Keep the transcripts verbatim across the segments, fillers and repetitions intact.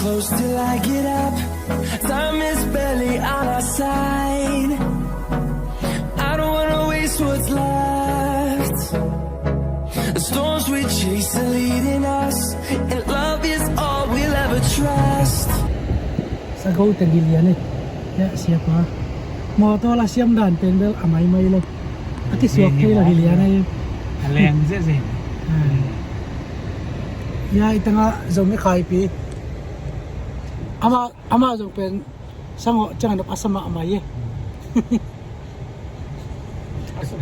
Close till I get up. Time is barely on our side. I don't wanna waste what's left. The storms we chase are leading us, and love is all we'll ever trust. Sago teng hi lian e. Ya, siapa. Motor la siam dan pen bel a maimai lo. A kisuak thei lo hi lian e. A leng ziahziah. Ah. Ya, i tangah zong i Khaipi. Ama, ama zong pen sangawh ciang a nop a sa mahmah e. A suk,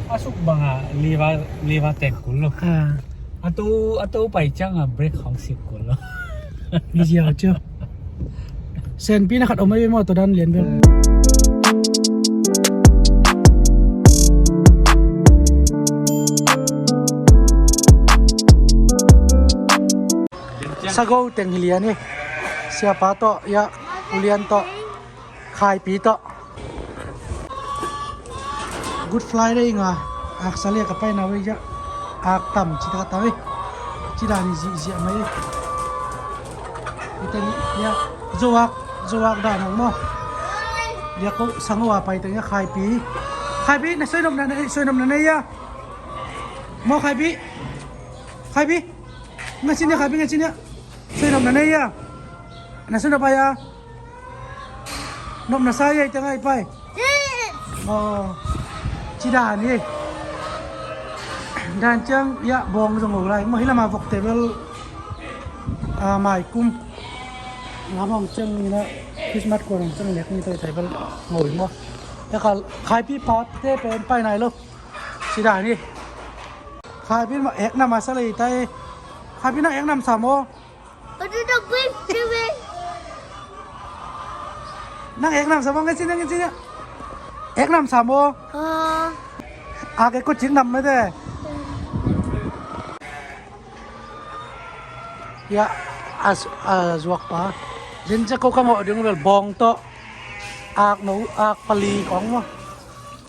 a suk bangah liver, liver tek kul lo. Ah. A to, a to pai ciang a brake hong sip kul lo. Ni ziau ciau. Senpi na khat om ahi maw, tua dan lian bel. Sago teng hi lian e. Siapa tawh, ya, ulian tawh, Khaipi tawh. Good Friday nga, aksa le ka paina wei ya. Ak tam ci ta ta wei. Ci dan hi ziahziah mai. Ita ni, ya, zuak, zuak dan ang mo. Ya ko sango a pai teng ya Khaipi. Khaipi, na soi nop na, na soi nop na ya. Mo Khaipi. Khaipi. Nga sini Khaipi, nga sini ya. Soi nop na ya. Na soi nop ya. Nop na sa ya, ita ngai pai. Aw, ci dan hi. Dan ciang, ya, bawng zong ngau lai. Maw hi lama vok table. Ah, mai kum. Nga bawng ciang ni na Christmas kuan zong ciang lek ni table ngau hi maw. Ya kal, Khaipi pa te pen pai nai lo. Ci dan hi. Khaipi ma ek nam a sa lei tai. Khaipi na ek nam sa maw. Nang ek nam sa maw, ngai sin, ngai sin. Ek nam sa maw. Ah. Ak ek ko cik nam mete. Ya, a zuak pa. Din ca ko ka ngawh ding bel bawng tawh. Ak no, ak pali kong maw.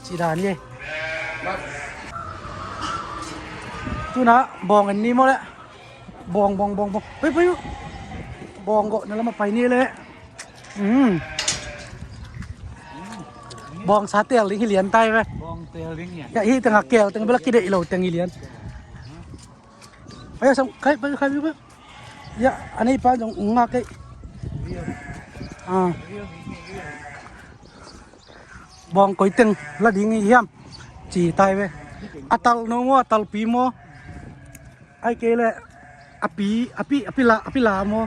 Ci dan hi. Tuna bawng en ni maw le. Bawng, bawng, bawng, bawng. Pei, pei. Bawng gawh na lam a pai ni le. Mm. Bawng sa tel ding hi lian tai ve. Bawng tel ding hi. Ya, hi teng a kel teng bel a kideih lo teng hi lian. Aya sam, kai, kai, kai, kai. Ya, a nei pa zong nga kei. Ah. Bawng koi teng la ding hi hiam. Ci tai ve. A tal no maw, a tal pi maw. Ai kei le. A pi, a pi, a pi la, a pi la maw.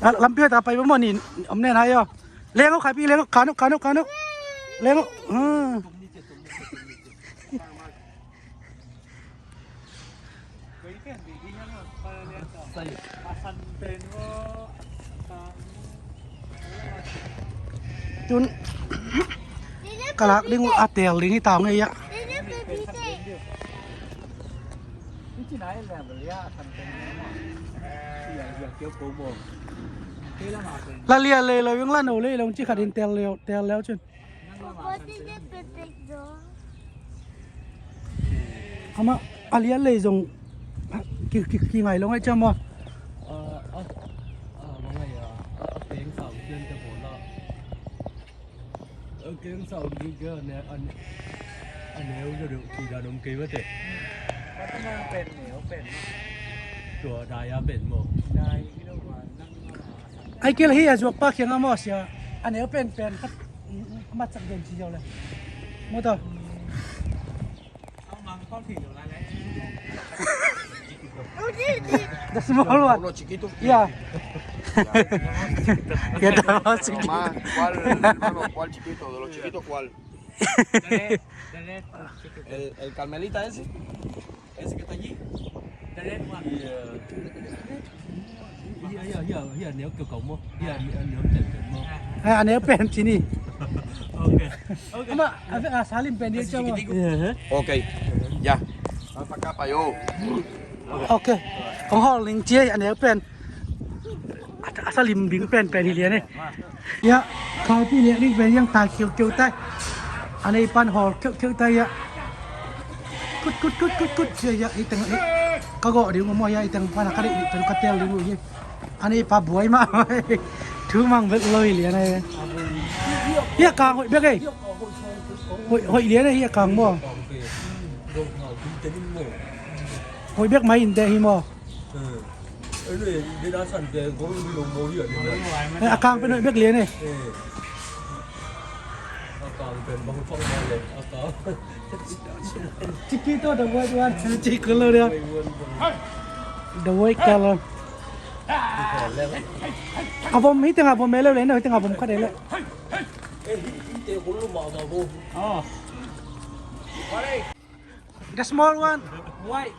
A, lampi ta pai maw ni, om nen hai yo. Leng o Khaipi, leng o, kano, kano, kano. Leng o. Ah. Tun ka lak ding uh a tel ding hi tau ngei ah. La lia lei lo, yung la no lei lo, ci khat in tel leu, tel leu cun. Amah a lian lei zong ki, ki, ki ngai lo ngai ciam maw? Ai kei le hi a zuak pa kiang a maw sia. A neu pen pen khat, mm, mm, a matsak den ci zo le. Maw tawh. The small one. Uno chiquito. Yeah. Yeah, the most chiquito. Mamá, ¿cuál, hermano? ¿Cuál chiquito? De los chiquitos, ¿cuál? El, el Carmelita ese. Ese que está allí. Y, eh, y, y, y, y a neu kiau kau maw. Y a neu, a neu pen pen maw. Ah, a neu pen ci ni. Ok. Ok. Ama, a, a salim pen ni ciau maw. Ok. Ya. Ven pa' acá, pa' yo. Ok. Kong hol ning ci a neu pen. A, a salim ding pen pen hi lian e. Ya, Khaipi lian ding pen yang tai kiau kiau tai. A nei pan hol kiau kiau tai ya. Kut, kut, kut, kut, kut. Ya, ya, i teng, i. Ka gawh ding uh maw, hia i teng pana ka deih ding pen ka tel ding uh hi. Ani pa buai mah. Thu mang bek lo hi lian ai. Hia kang hoih bek ei. Hoih, hoih lian ei hia kang maw. Hoih bek mai in te hi maw. Eh, a kang pen hoih bek lian ei. Chiquito, the white one. Chiquito lo dia. The white color. A vom, hi teng a vom e lo le, no, hi teng a vom khat e le. Oh. The small one. White.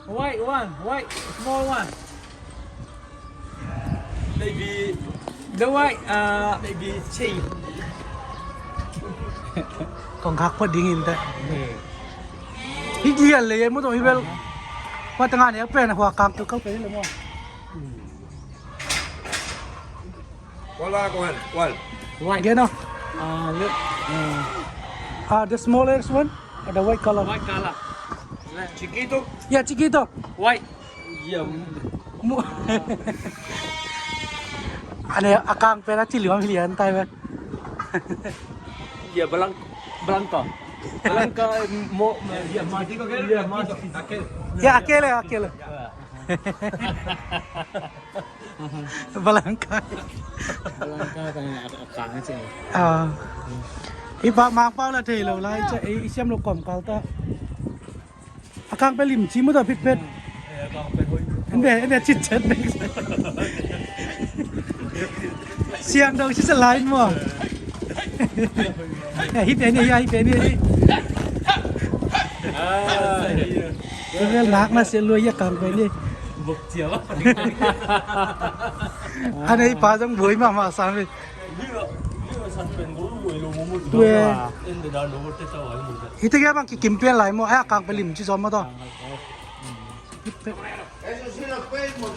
White one. White. Small one. Maybe. The white. Uh, maybe change. Kong khak pa ding in ta. Hmm. Hi dia le mo to hi bel. Pa tanga ne pen hua kang tu kau pe le mo. One, one, one, one. White. Again, no? Uh, look, uh, Ah, the smallest one, or the white color? White color. Chiquito? Yeah, chiquito. White. Yeah. Mu- Ane, a kang pen a chili mam hilian tai pen. Yeah, blanc-, blanco. Blanco, mo-, yeah, mas-, yeah, mas-, aquel. Yeah, aquel, aquel. Yeah. Balangka. Balangka ka a, a kang a ci. Ah. Hi pa Mang Pau la thei lo lai ca, i siam lo kom kal ta. A kang pe lim ci mu ta phit phet. Ende, ende cit chet bek. Siang dong ci sa lai mo. Hi pe ni, hi pe ni. Ah, iya. Vel nak na se lo ya kang pe ni. Bok cia ba. Ane hi pa zong buai mahmah sam hi. Tua. Hih tengah bang kikim pian lai maw, a kang pe lim ci zom maw tawh.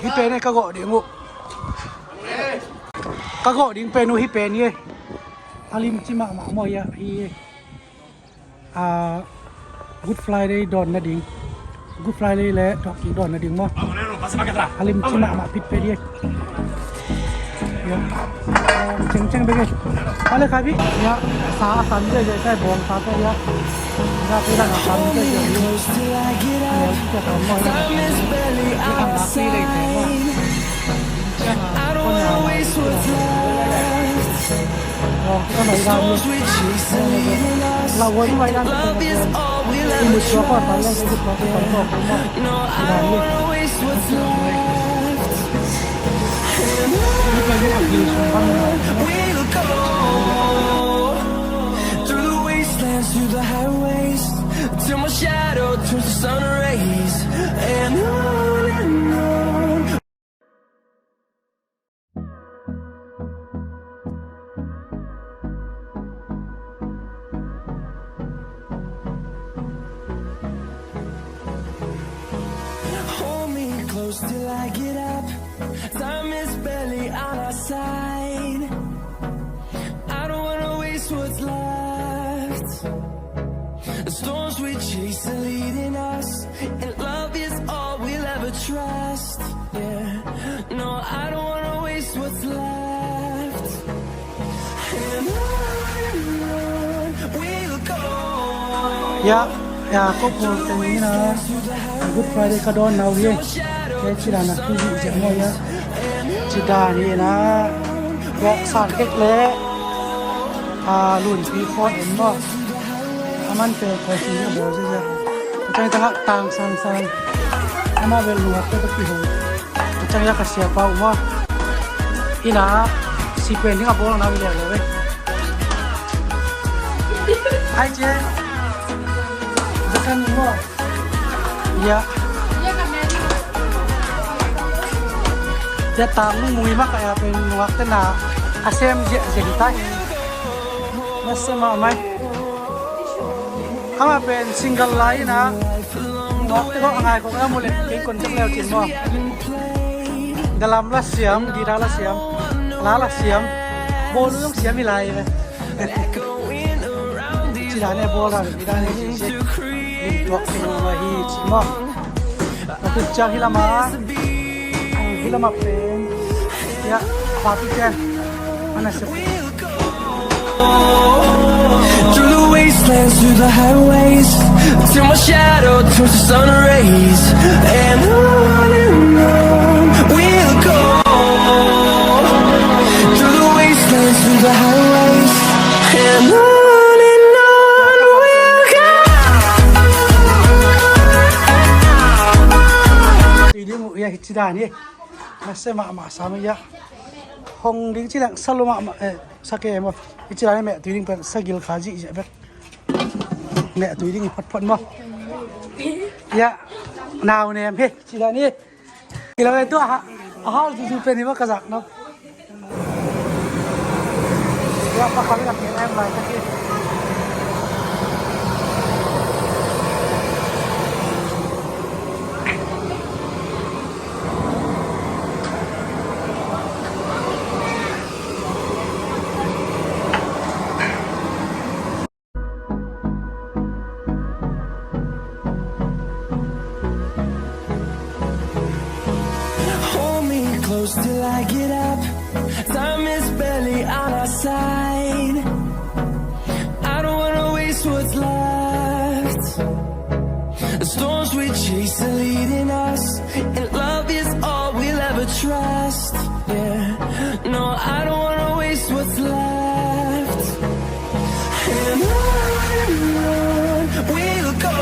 Hih pe ne ka gawh ding uh. Ka gawh ding pen uh hih pen hi. A lim ci mahmah maw hi a, hi. Ah, Good Friday dawn nading, Good Friday le tuak kik dawn nading maw. A lim ci mahmah pit pe ding. Ya. Ceng ceng bek e. Ale khai bi. Ya. Sa a san ding ding kai bawng sa pe ya. Ya pe dan a san ding ding. Ale ci ka san maw ya. Ci ka san ding ding maw. Through the wastelands, through the highways, till my shadow turns to sun rays, and on and on. Hold me close till I get up. Time is barely on our side. I don't wanna waste what's left. The storms we chase are leading us, and love is all we'll ever trust. Yeah, no, I don't wanna waste what's left. And on and on we'll go. Ya, ya, ko ko teng ina. Good Friday ka dawn nau hi. Ke ci dan a tu hi zia mo ya. Ci dan hi na. Ko san kek le. A, Lunpi phone en maw. A man pen ko si a bawl zia zia. A tang tang a tang sang sang. Ama bel luak te ka kihong. A tang ya ka sia pau maw. Ina, si pen ding a bawl na mi le le. Ai ce. Zakan maw. Ya. Ya tang mui mah ka ya pen nuak te na a sem zia zia hi tai. Na sem mah mai. Ama pen single lai na. Nuak te ko a ngai ko na mu le kei kon tek leu cin maw. Dalam la siam, guitar la siam, la la siam. Bawlung siam hi lai ve. Ci dan e bawl dan, ci dan e ci ci. Lim tuak te ma hi ci maw. Tua ciang hih lamah, hih lamah pen, ya, khua tu ciang ana sep. Through the wastelands, through the highways, till my shadow turns to sun rays. And on and on we'll go. Through the wastelands, through the highways, and on and on we'll go. Tui ding uh, ya, hi ci dan hi. Nasa mahmah sam, ya. Hong ding ci leng sa lo mahmah, eh, sa ke maw. Hi ci dan hi, meh tui ding pen sa gil kha zihziah bek. Meh tui ding hi photphot maw. Ya. Nau nem hi ci dan hi. Kilo itu aha, aha, zuzu pen hi maw ka zak no. Ya, pa kami nak em lai tak hi. Hold me close till I get up. Time is barely on our side. I don't wanna waste what's left. The storms we chase are leading us, and love is all we'll ever trust. Yeah, no, I don't wanna waste what's left. And on and on we'll go,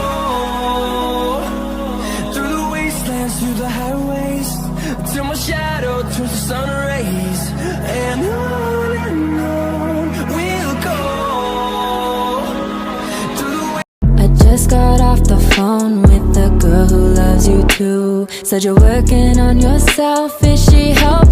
through the wastelands, through the highways, till my shadow turns to sun rays. And on and on we'll go, through the I just got off the phone with the girl who loves you too. Said you're working on yourself, is she helping?